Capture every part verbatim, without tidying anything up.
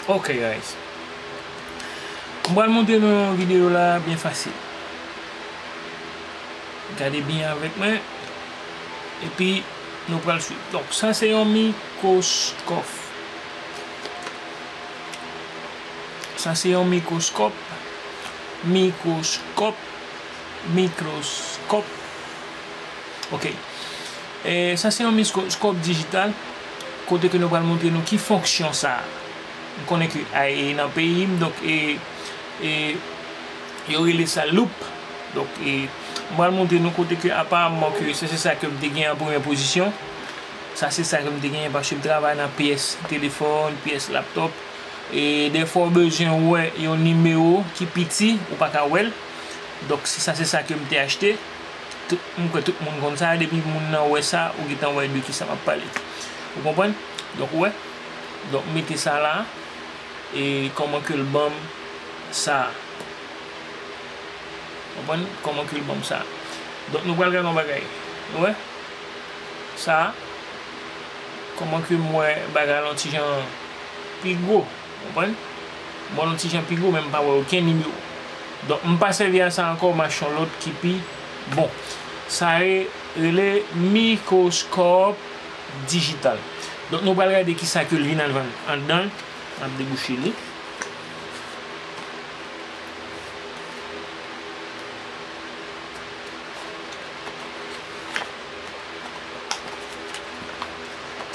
Ok, guys. M pral montre nou yon videyo la byen fasil. Gade byen avèk mwen. Epi, nou pral swiv. Donk, sa se yon mikwoskòp. Sa se yon mikwoskòp. Mikwoskòp. Mikwoskòp. Ok. E, sa se yon mikwoskòp dijital. Kote ke nou pral montre nou ki fonksyon sa a. M konnen ke a, e, nan peyi m, donk, e, e, yo rele sa loup. Donk, e, m pral montre nou kote ke aparaman ke se, se sa ke m te gen an premye pozisyon. Sa se sa ke m te genyen paske m travay nan pyès telefòn, pyès laptòp. E dèfwa w bezwen wè yon nimewo ki piti, ou pa ka wè l. Donk, se sa, se sa ke m te achte. Tout, m kwè tout moun konn sa, depi moun nan wè sa, ou gentan wè de ki sa m ap pale. Ou konprann? Donk, ou wè? Donk, m mete sa la. E kòman ke l ban m sa. Konprann kòman ke l ban m sa. Donk, nou pral gade yon bagay. Nou wè? Sa, kòman ke m wè bagay la yon ti jan pi gwo. Konprann? M wè l yon ti jan pi gwo, men m pa wè okenn nimewo. Donk, m pa sèvi a sa ankò, m achte yon lòt ki pi bon. Sa e rele mikwoskòp dijital. Donk, nou pral gade kisa ke l vin anndan. M ap debouche li.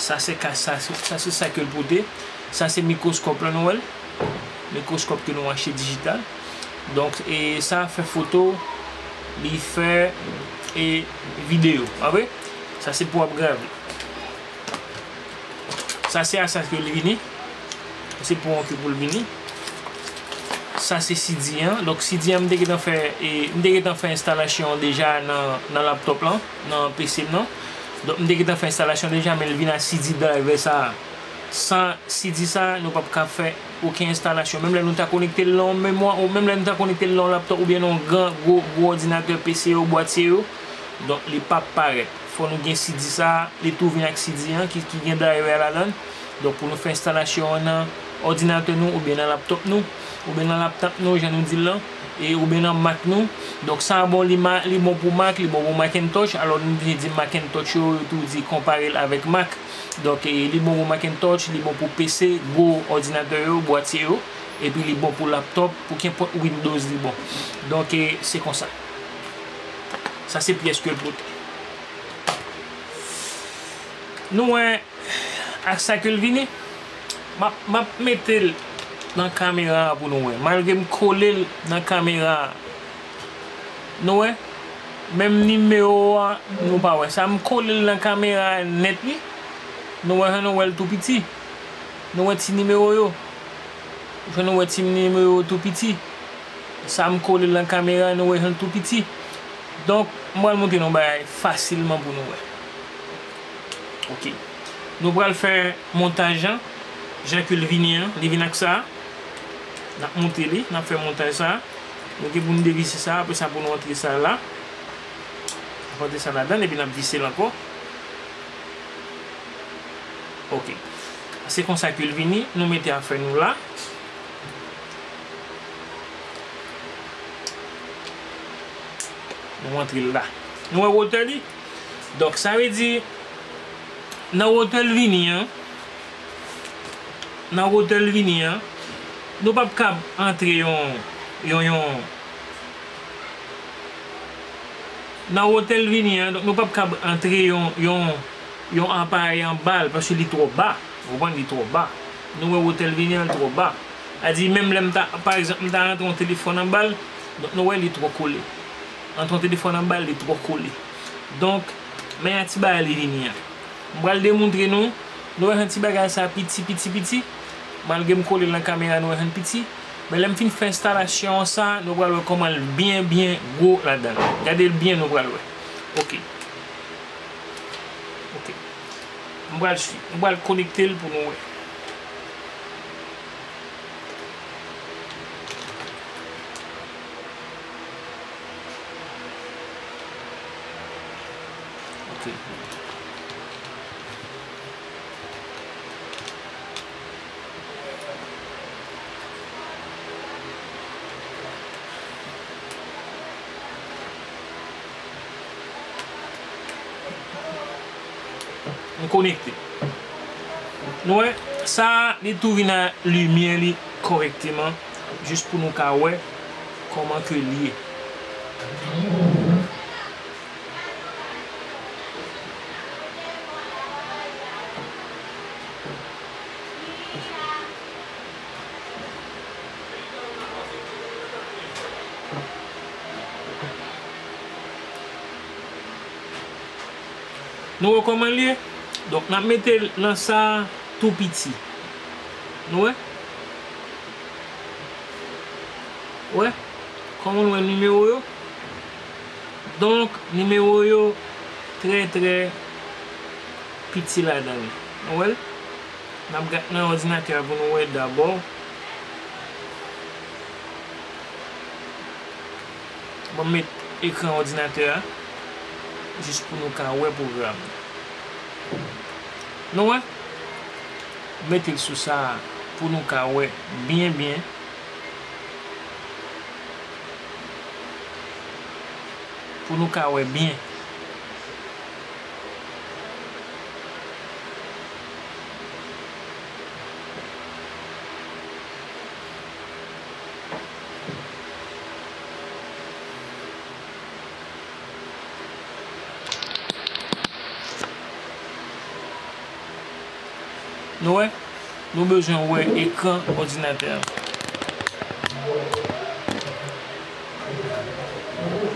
Sa se ka, sa, sa se sa ke l pote. Sa se mikwoskòp la, nou wè l. Mikwoskòp ke nou achte dijital. Donk, e sa fè foto, li fè, e, videyo. Pa vre? Sa se pou w ap grave. Sa se a sa ke li vini. Se pou an ke pou l vini. Sa se C D an. Donk, C D an, m te gentan fè, e, m te gentan fè enstalasyon an deja nan, nan laptòp lan, nan P C m nan. Donk, m te gentan fè enstalasyon deja, men l vin ak C D driver sa a. San C D sa, nou p ap ka fè okenn enstalasyon. Menm lè nou ta konekte l nan yon memwa, ou menm lè nou ta konekte l nan yon laptòp, oubyen nan yon gran, gwo, gwo òdinatè, P C yo, bwatye yo, donk, li p ap parèt. Fò nou gen C D sa, li tou vin ak C D an ki, ki gen driver ladan l. Donk, pou nou fè enstalasyon an nan òdinatè nou, oubyen nan laptòp nou, oubyen nan laptòp nou, jan nou di l lan, e oubyen nan Mac nou. Donk, sa bon, li ma-, li bon pou Mac, li bon pou Macintosh. Alò, nou te di Macintosh yo, yo tou di konpare l avèk Mac. Donk, e, li bon pou Macintosh, li bon pou P C, gwo òdinatè yo, bwatye yo. Epi li bon pou laptòp, pou kenpòt Windows li bon. Donk, e, se konsa. Sa se pyès ke l pote. Nou wè ak sa ke l vini. M ap, m ap mete l nan kamera a pou nou wè. Malgre m kole l nan kamera a. Nou wè? Menm nimewo a, nou pa wè. Sa m kole l nan kamera a nèt, wi. Nou wè jan nou wè l tou piti. Nou wè ti nimewo yo. Jan nou wè ti nimewo tou piti. Sa m kole l nan kamera, nou wè jan l tou piti. Donk, m pral montre nou bagay fasilman pou nou wè. Ok. Nou pral fè montaj an, jan ke l vini an, li vin ak sa. N ap monte li, n ap fè montaj sa. Nou gen pou n devise sa, apre sa pou nou antre sa la. N ap antre sa ladan l, epi n ap vise l ankò. Ok. Se konsa ke l vini, nou mete afè nou la. Nou antre l la. Nou wè wotè li? Donk, sa vle di, nan wotè l vini an, nan wotè l vini an, nou p ap kab antre yon, yon, yon, nan wotè l vini an, donk, nou p ap kab antre yon, yon, yon aparèy anba l, paske li twò ba. Ou konprann, li twò ba. Nou wè wotè l vini an, li twò ba. Sa di, menm lè m ta, pa egzanp, m ta rantre yon telefòn anba l, donk, nou wè li twò kole. Rantre yon telefòn anba l, li twò kole. Donk, men a ti bagay li vini an. M pral demontre nou. Nou wè jan ti bagay sa piti, piti, piti. Malgre m kole l nan kamera, nou wè jan l piti. Men lè m fin fè enstalasyon an sa, nou pral wè kòman l byen, byen gwo ladan l. Gade l byen, nou pral wè. Ok. Ok. M pral swiv. M pral konekte l pou nou wè. Ok. M konekte. Nou wè, sa a, li tou vin a limyè li kòrèkteman, jis pou nou ka wè kòman ke l ye. Nou wè kòman l ye? Donk, n ap mete l nan sa a tou piti. Nou wè? Wè? Kòman nou wè nimewo yo? Donk, nimewo yo trè, trè piti ladan l. Nou wè l? N ap gad nan òdinatè a pou nou wè dabò. Ban m met ekran òdinatè a, jis pou nou ka wè pwogram nan. Nou wè? Mete l sou sa a pou nou ka wè byen, byen. Pou nou ka wè byen. Nou wè? Nou bezwen wè ekran òdinatè a.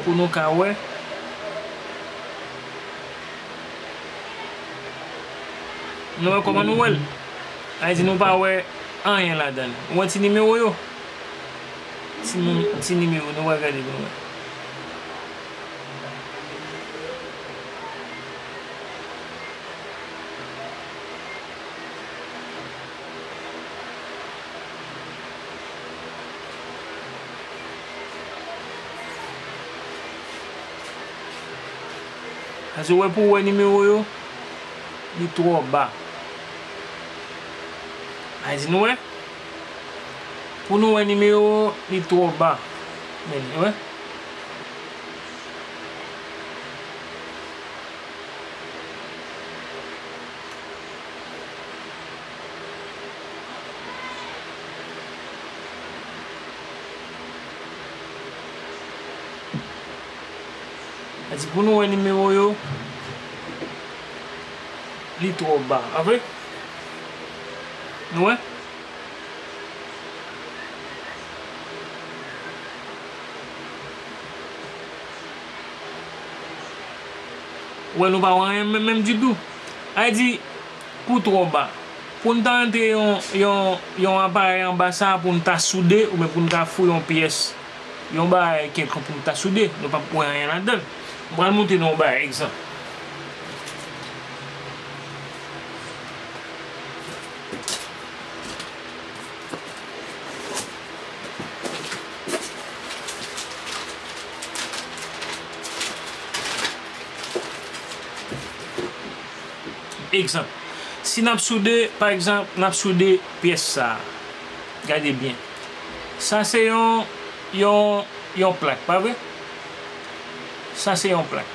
Pou nou ka wè. Nou wè kòman nou wè l? Sa vle di nou pa wè anyen ladan l. Ou wè ti nimewo yo? Ti nou, ti nimewo, nou wè, gade pou nou wè. Sa vle di, ou wè, pou w wè nimewo yo, li twò ba. Sa vle di, nou wè? Pou nou wè nimewo, li twò ba. Men, nou wè? Sa di pou nou wè nimewo yo, li twò ba. Pa vre? Nou wè? Ou wè, nou pa wè anyen menm, menm ditou. Sa di, pou twò ba. Pou n ta rantre yon, yon, yon aparèy anba sa a, pou n ta soude, oubyen pou n ta foure yon pyès, yon bagay kèlkonk pou n ta soude, nou p ap wè anyen ladan l. M pral montre nou yon bagay, egzanp. Egzanp, si n ap soude, pa egzanp, n ap soude pyès sa a. Gade byen. Sa se yon, yon, yon plak, pa vre? Sa se yon plak.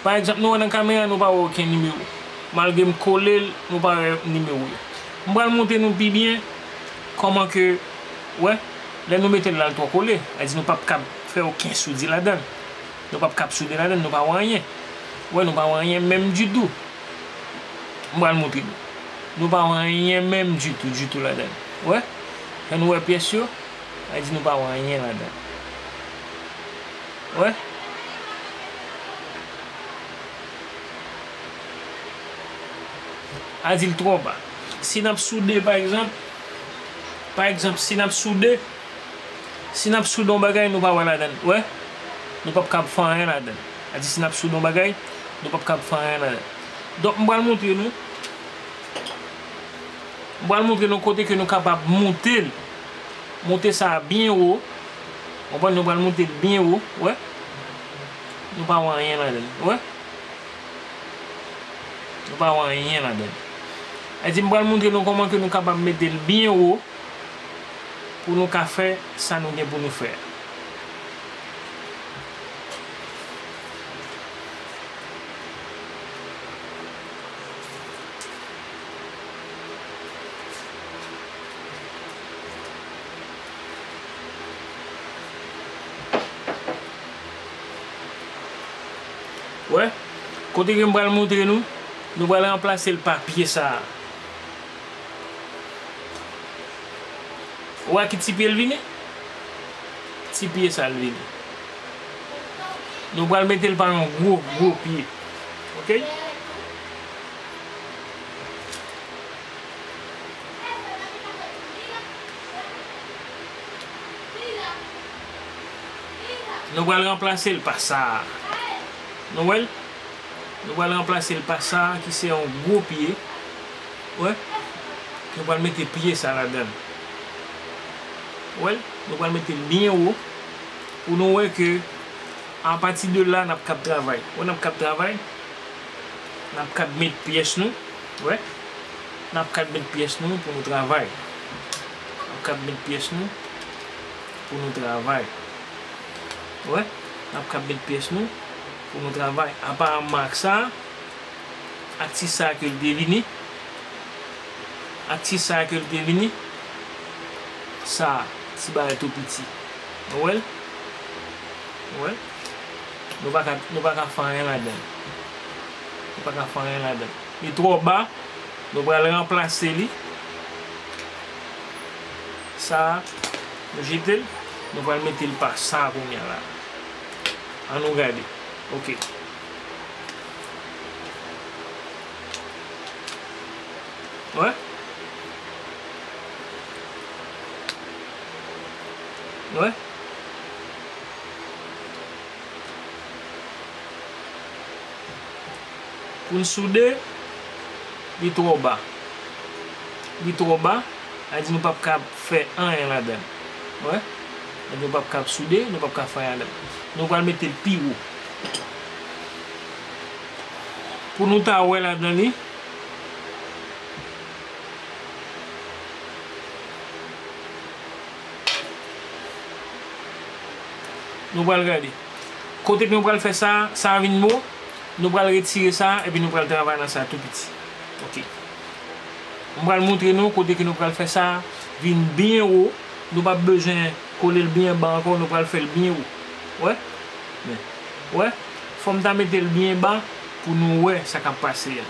Pa egzanp, nou wè nan kamera, nou pa wè okenn nimewo. Malgre m kole l, nou pa wè nimewo yo. M pral montre nou pi byen kòman ke, wè, lè nou mete l la, l twò kole. Sa di nou p ap kab fè okenn soudi ladan l. Nou p ap kab soude ladan l, nou pa wè anyen. Wè, nou pa wè anyen menm ditou. M pral montre nou. Nou pa wè anyen menm ditou, ditou ladan l. Wè? Lè nou wè pyès yo, sa di nou pa wè anyen ladan l. Wè? Sa di l twò ba. Si n ap soude, pa egzanp, pa egzanp, si n ap soude, Si n ap soude yon bagay, nou pa wè ladan l. Wè? Nou p ap kab fè anyen ladan l. Sa di, si n ap soude yon bagay, nou p ap kab fè anyen ladan l. Donk, m pral montre nou. M pral montre nou kote ke nou kapab moute l. Moute sa a byen wo. Konprann? Nou pral moute l byen wo. Wè? Nou pa wè anyen ladan l. Wè? Nou pa wè anyen ladan l. Sa di, m pral montre nou kòman ke nou kapab mete l byen wo. Pou nou ka fè sa nou gen pou nou fè a. Wè, kote ke m pral montre nou, nou pral ranplase l pa pye sa a. Ou wè ki ti pye l vini? Ti pye sa l vini. Nou pral mete l pa yon gwo, gwo pye. Oke? Nou pral ranplase l pa sa a. Nou wè l? Nou pral ranplase l pa sa a ki se yon gwo pye. Wè? Nou pral mete pye sa ladan l. Wè l? Nou pral mete l byen wo pou nou wè ke apati de la n ap kab travay. Wè n ap kab travay? N ap kab met pyès nou. Wè? N ap kab met pyès nou pou nou travay. N ap kab met pyès nou pou nou travay. Wè? N ap kab met pyès nou pou nou travay. Apa mak sa, ak ti sa ke l te vini, ak ti sa ke l te vini, sa, ti bagay tou piti. Ou wè l? Ou wè l? Nou pa ka, nou pa ka fè anyen ladan l. Nou pa ka fè anyen ladan l. Li twò ba, nou pral ranplase li. Sa, nou jete l, nou pral mete l pa sa kounye a la. An nou gade. Oke. Wè? Wè? Pou n soude, li twò ba. Li twò ba, sa di nou p ap kab fè anyen ladan l. Wè? Sa di nou p ap kab soude, nou p ap kab fè anyen ladan l. Nou pral mete l pi wo. Pou nou ta wè ladan li, nou pral gade. Kote ke nou pral fè sa, sa vin wo, nou pral retire sa, epi nou pral travay nan sa tou piti. Oke. M pral montre nou kote ke nou pral fè sa vin byen wo. Nou p ap bezwen kole l byen ba ankò, nou pral fè l byen wo. Wè? Men. Wè? Fò m ta mete l byen ba pou nou wè sa k ap pase a.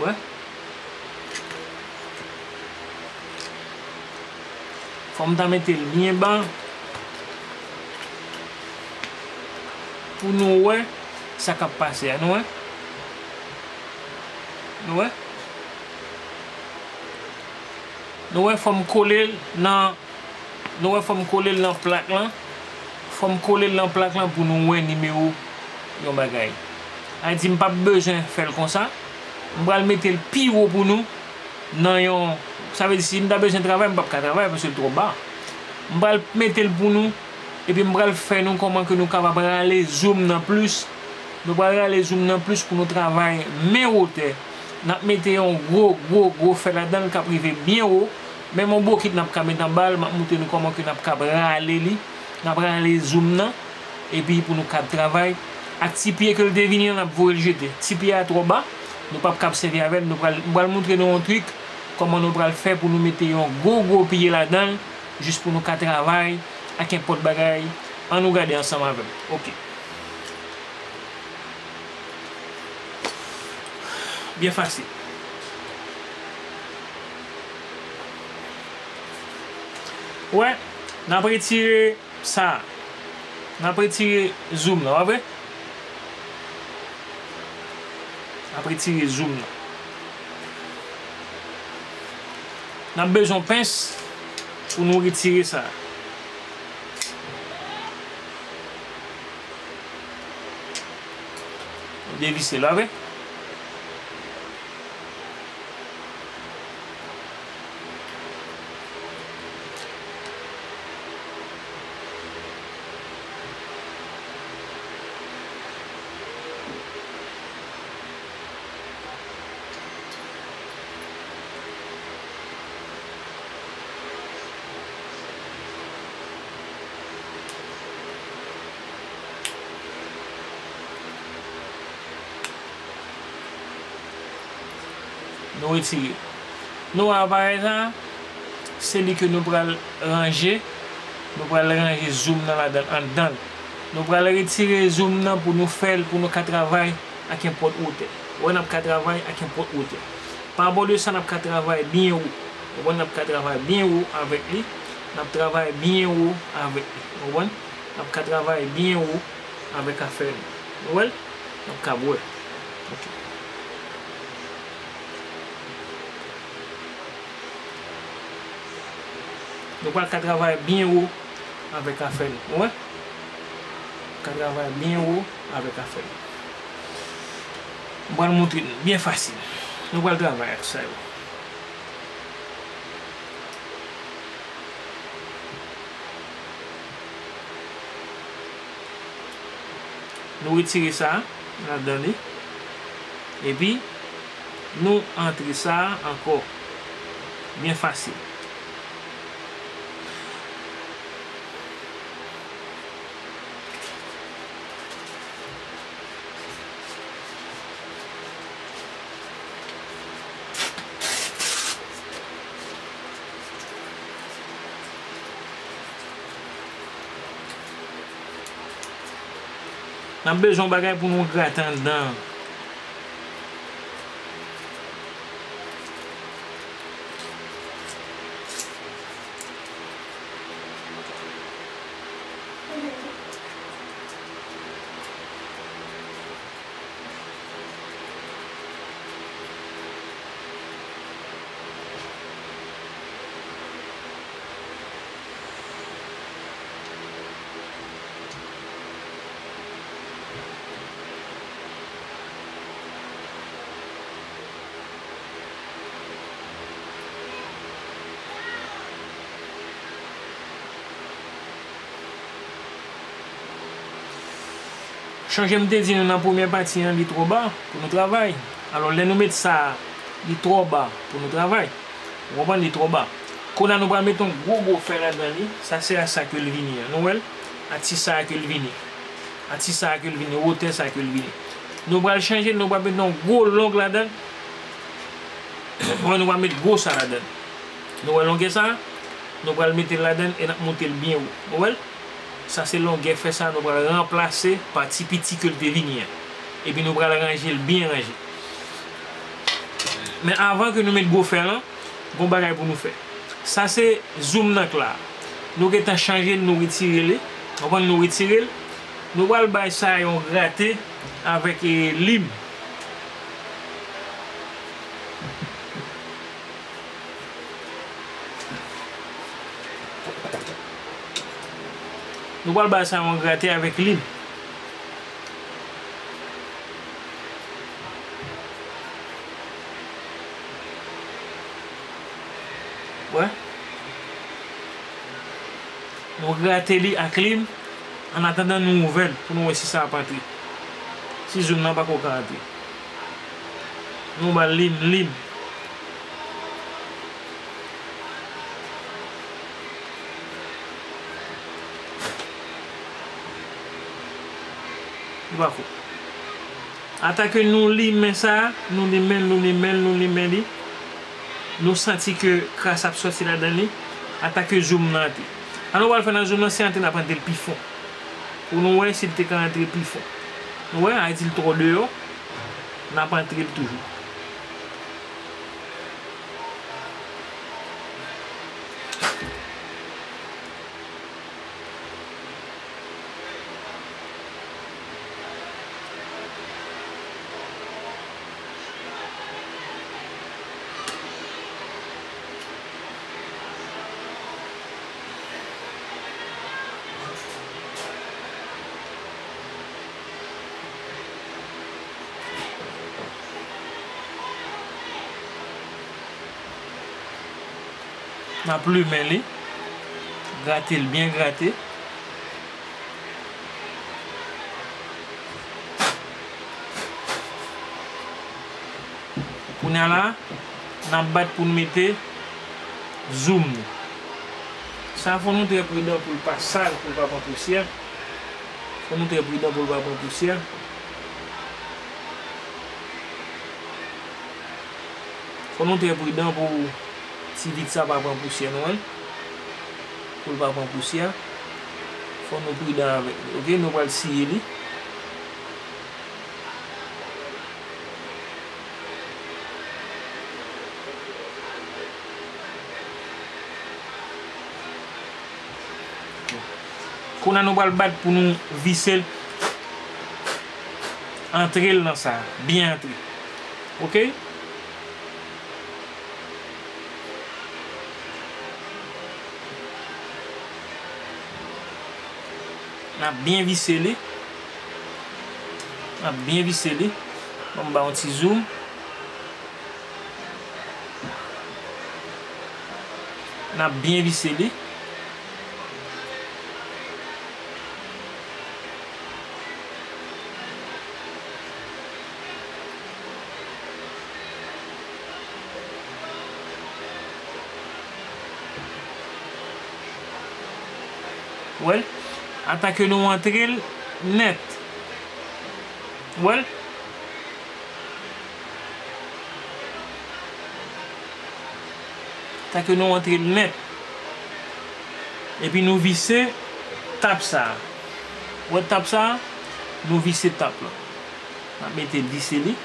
Wè? Fò m ta mete l byen ba pou nou wè sa k ap pase a. Nou wè? Nou wè? Nou wè, fò m kole l nan, nou wè, fò m kole l nan plak lan. Fò m kole l nan plak lan pou nou wè nimewo yon bagay. Sa di m p ap bezwen fè l konsa. M pral mete l pi wo pou nou nan yon, sa vle di si m ta bezwen travay, m p ap ka travay paske l twò ba. M pral mete l pou nou, epi m pral fè nou kòman ke nou kapab rale zoom nan plis. Nou pral rale zoom nan plis pou nou travay men wotè. N ap mete yon gwo, gwo, gwo fè ladan l k ap rive byen wo. Menm yon bokit n ap ka met anba l, m ap montre nou kòman ke n ap kab rale li. N ap rale zoom nan. Epi pou nou kab travay ak ti pye ke l te vini an, n ap voye l jete. Ti pye a twò ba, nou p ap kab sèvi avè l. Nou pral, m pral montre nou yon trik, kòman nou pral fè pou nou mete yon gwo, gwo pye ladan l, jis pou nou ka travay ak enpòt bagay. Ann nou gade ansanm avè m. Oke. Byen fasil. Wè, n ap retire sa. N ap retire zoom nan, pa vre? N ap retire zoom nan. N ap bezwen pens pou nou retire sa. Devise l, pa vre? Nou retire. Nou wè aparèy sa, se li ke nou pral ranje. Nou pral ranje zoom nan ladan, anndan l. Nou pral retire zoom nan pou nou fè l, pou nou ka travay ak enpòt wotè. Ou wè, n ap ka travay ak enpòt wotè. Pa bò de sa, n ap ka travay byen wo. Ou konprann, n ap ka travay byen wo avèk li. N ap travay byen wo avèk li. Ou konprann? N ap ka travay byen wo avèk afè nou. Nou wè l? N ap ka wè. Ok. Nou pral ka travay byen wo avèk afè nou. Ou wè? Ka travay byen wo avèk afè nou. M pral montre nou byen fasil. Nou pral travay ak sa yo. Nou retire sa a ladan li. Epi, nou antre sa a ankò. Byen fasil. N ap bezwen yon bagay pou nou grate anndan an. Chonje m te di nou nan premyè pati an, li twò ba pou nou travay. Alò, lè nou met sa a, li twò ba pou nou travay. Ou konprann, li twò ba. Kounye a nou pral met yon gwo, gwo fè ladan li. Sa se a sa ke l vini an. Nou wè l? A ti sa a ke l vini. A ti sa a ke l vini. Wotè sa a ke l vini. Nou pral chanje l, nou pral met yon gwo long ladan l. Wè, nou pral met gwo sa ladan l. Nou wè longè sa a? Nou pral mete l ladan l e n ap monte l byen wo. Nou wè l? Sa se longè fè sa a, nou pral ranplase pa ti piti ke l te vini an. Epi nou pral ranje l byen ranje. Men avan ke nou met gwo fè lan, gon bagay pou nou fè. Sa se zoom nan k la. Nou gentan chanje l, nou retire li. Konprann, nou retire l. Nou pral bay sa yon grate avèk, eh, lim. Nou pral bay sa yon grate avèk lim. Wè. Nou grate li ak lim. Annatandan nou ouvè l pou nou wè si sa ap antre. Si zoom nan pako ka antre. Nou ba l lim, lim. Li pako. Ata ke nou limen sa, nou limen l, nou limen l, nou limen li. Nou santi ke kras ap sòti ladan li. Ata ke zoom nan antre. Sa nou pral fè nan zoom nan, se antre n ap antre l pi fon. Pou nou wè si l te ka antre pi fon. Nou wè, a di l twò deyò. N ap antre l toujou. N ap limen li. Grate l byen grate. Kounye a la, n ap bat pou n mete zoom nou. Sa fò nou trè pridan pou l pa sal, pou l pa pran pousyè. Fò nou trè pridan pou l pa pran pousyè. Fò nou trè pridan pou ti vit sa pa pran pousyè, nou wè. pou l pa pran pousyè. Fò nou pridan avèk li, oke? Nou pral siye li. Kounye a nou pral bat pou nou vise l, antre l nan sa, byen antre. Oke? N ap byen vise li. N ap byen vise li. Ban m ba yon ti zoom. N ap byen vise li. Wè l, ata ke nou antre l nèt. Wè l. Ata ke nou antre l nèt. Epi nou vise tap sa a. Wè tap sa a? Nou vise tap la. N ap mete l vise li.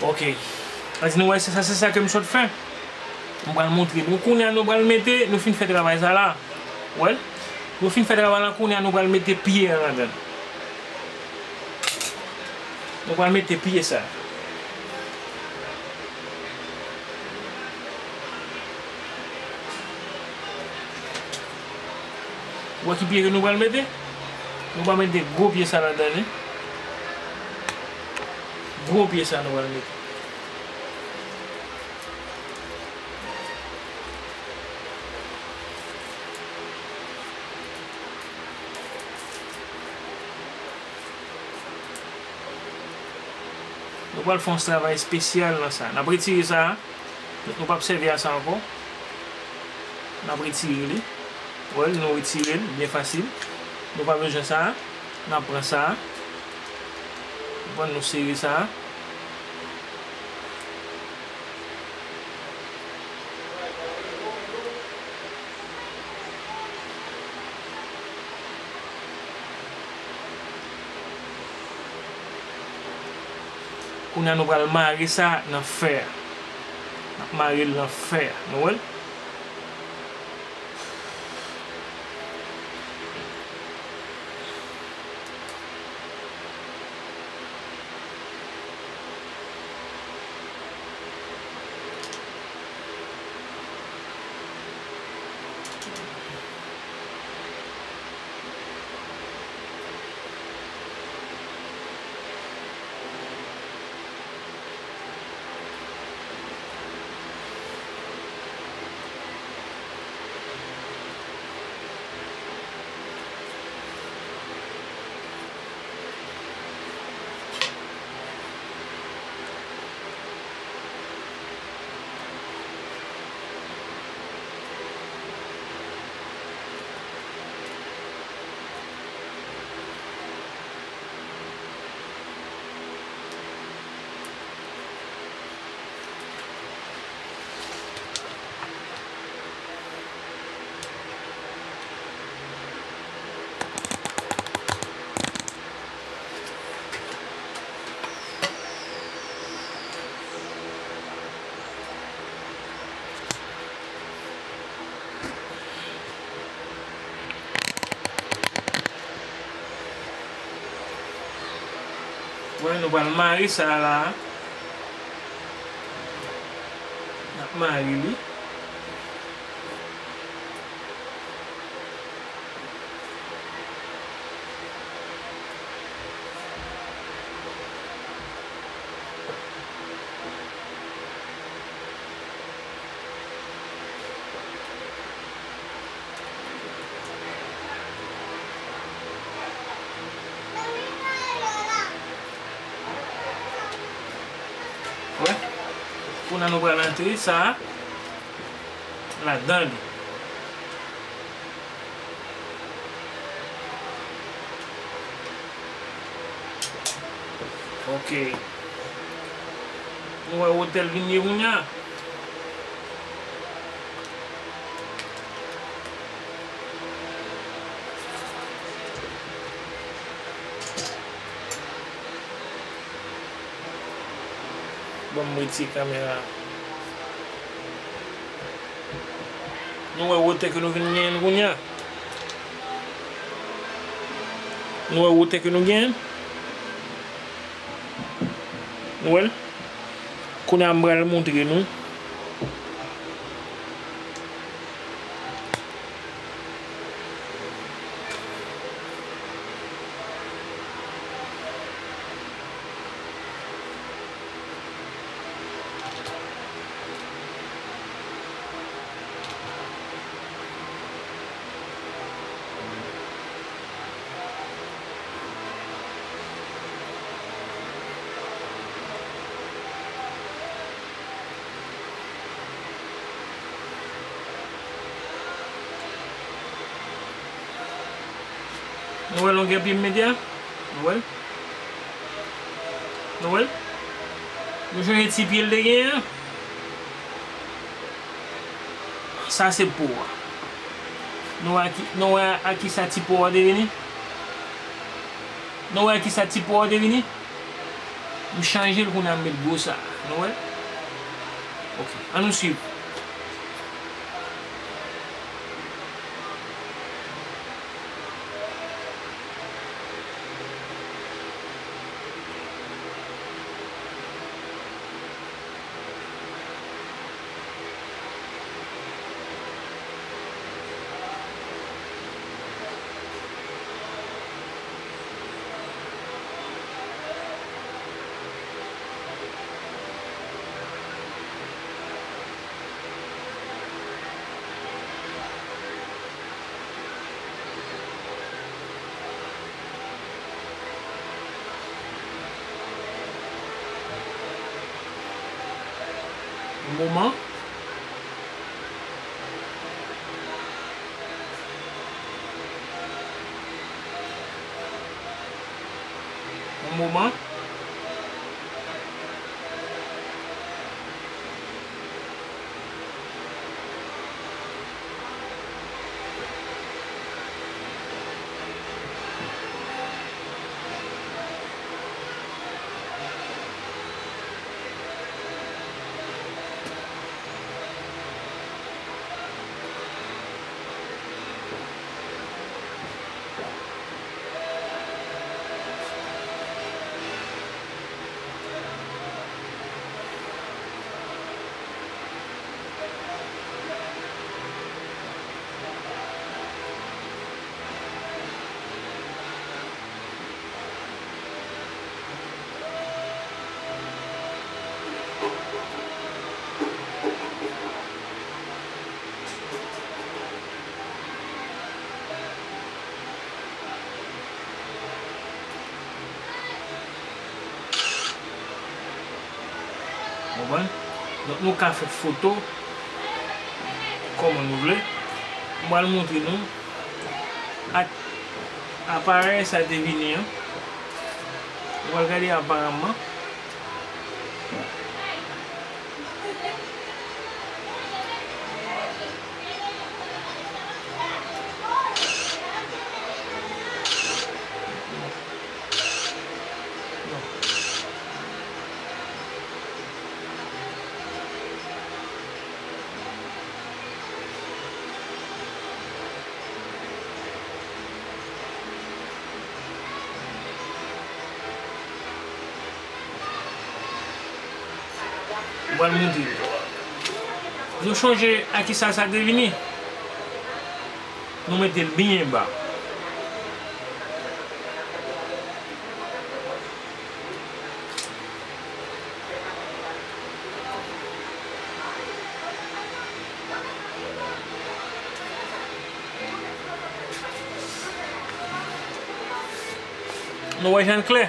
Ok. Sa di nou wè, se sa, se sa ke m sot fè. M pral montre nou. Kounye a nou pral mete, nou fin fè travay sa la. Wè l? Nou fin fè travay la, kounye a nou pral mete pye a ladan. Nou pral mete pye sa. Ou wè ki pye ke nou pral mete? Nou pral mete gwo pye sa ladan li. Gwo pye sa nou pral mete. Nou pral fè yon travay espesyal nan sa. N ap retire sa a. Nou p ap sèvi a sa ankò. N ap retire li. Wè l, nou retire l byen fasil. Nou pa bezwen sa a. N ap pran sa a. Konprann, nou sere sa a. Kounye a nou pral mare sa nan fè a. N ap mare l nan fè a. Nou wè l? Wè, nou pral mare sa la. N ap mare li. Nou pral antre sa ladan li. Ok. Nou wè wotè l vin ye kounye a. Bon, m retire kamera. Nou wè wotè ke nou vin genyen kounye a. Nou wè wotè ke nou genyen. Nou wè l? Kounye a m pral montre nou. Nou wè longè pye m mete a? Nou wè l? Nou wè l? Nou chanje ti pye l te genyen an? Sa se po a. Nou wè a ki, nou wè a kisa ti po a te vini? Nou wè a kisa ti po a te vini? M chanje l kounye a, m met gwo sa. Nou wè? Ok, ann nou swiv. Yon moman. Yon moman. Konprann? Donk, nou ka fè foto kòman nou vle. M pral montre nou ak aparèy sa te vini an. Nou pral gade aparamman. M pral montre nou. Nou chonje a kisa sa te vini? Nou mete l byen ba. Nou wè jan l klè.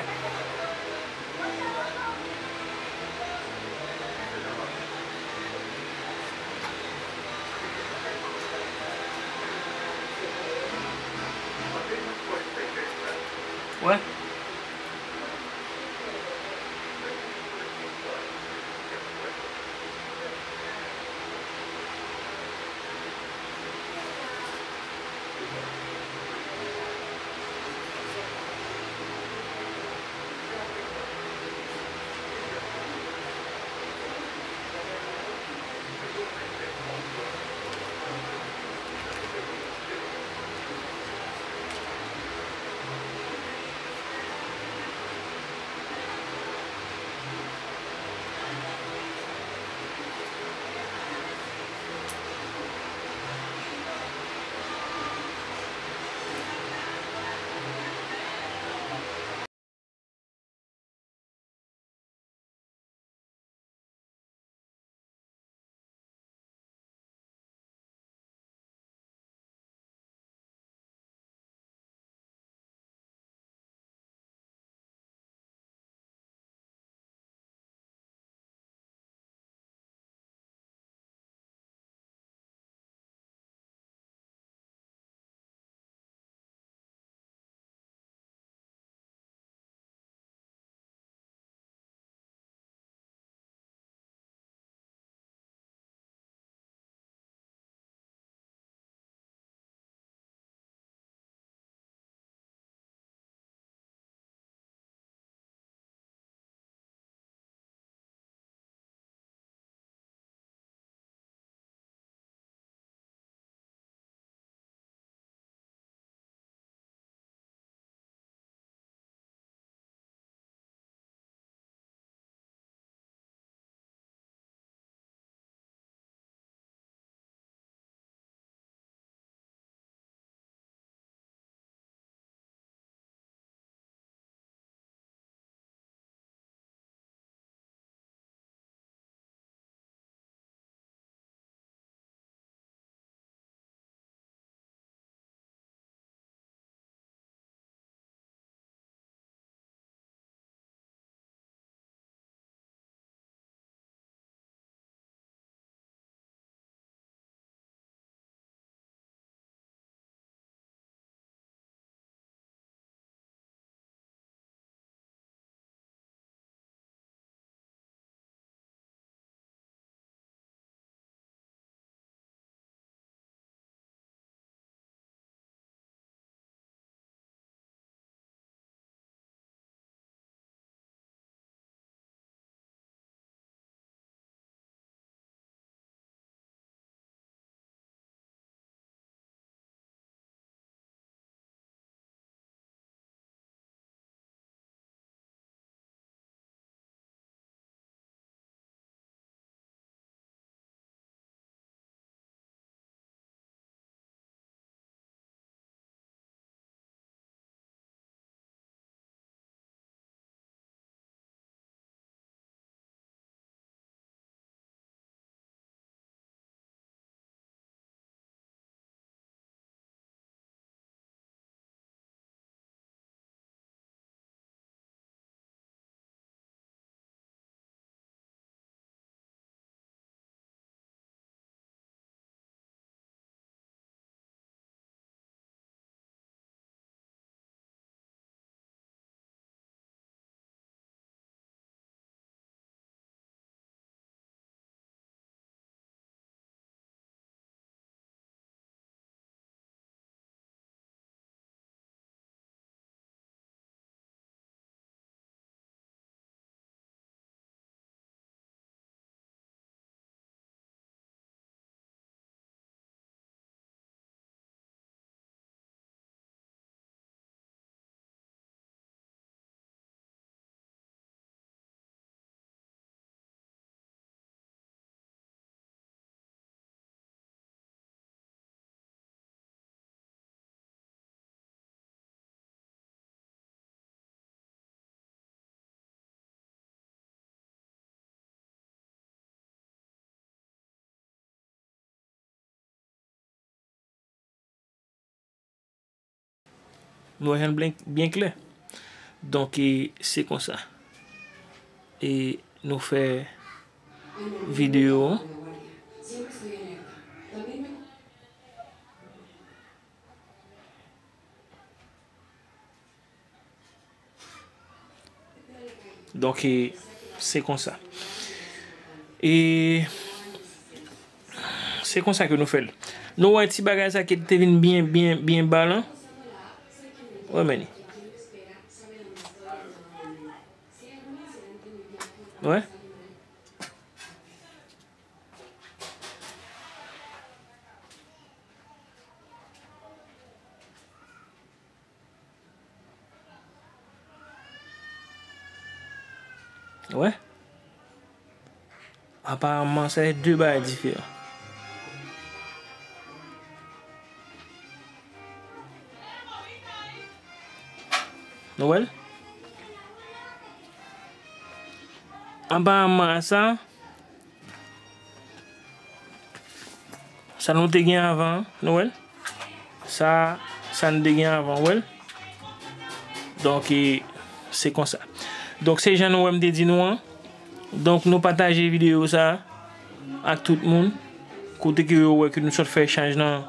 Wè. Nou wè jan l byen, byen klè. Donk, e, se konsa. E nou fè videyo an. Donk, e, se konsa. E se konsa ke nou fè l. Nou wè ti bagay sa ki te vin byen, byen, byen ba lan. Wè, men li. Wè. Wè. Aparaman, se de bagay diferan. Nou wè l? Aparaman, sa, sa nou te gen avan, nou wè l? Sa, sa nou te gen avan, ou wè l? Donk, e, se konsa. Donk, se jan nou wè m te di nou an. Donk, nou pataje videyo sa ak tout moun. Kote ke yo wè ke nou sot fè chanj nan,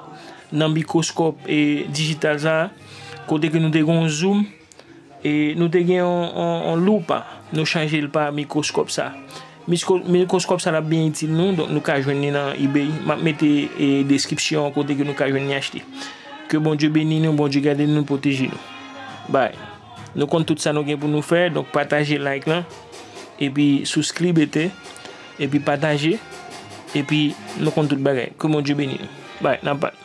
nan mikwoskòp, e, dijital sa. Kote ke nou te gen yon zoom. E nou te gen yon, yon, yon loupa. Nou chanje l pa mikwoskòp sa. Mikwo-, mikwoskòp sa l ap byen itil nou, donk nou ka jwenn li nan eBay. M ap mete, e, deskripsyon kote ke nou ka jwenn li achte. Ke Bondye beni nou, Bondye gade nou, pwoteje nou. Bay. Nou konn tout sa nou gen pou nou fè, donk pataje, like lan, epi souskrib ete, epi pataje, epi nou konn tout bagay. Ke Bondye beni nou. Bay, n ap pale.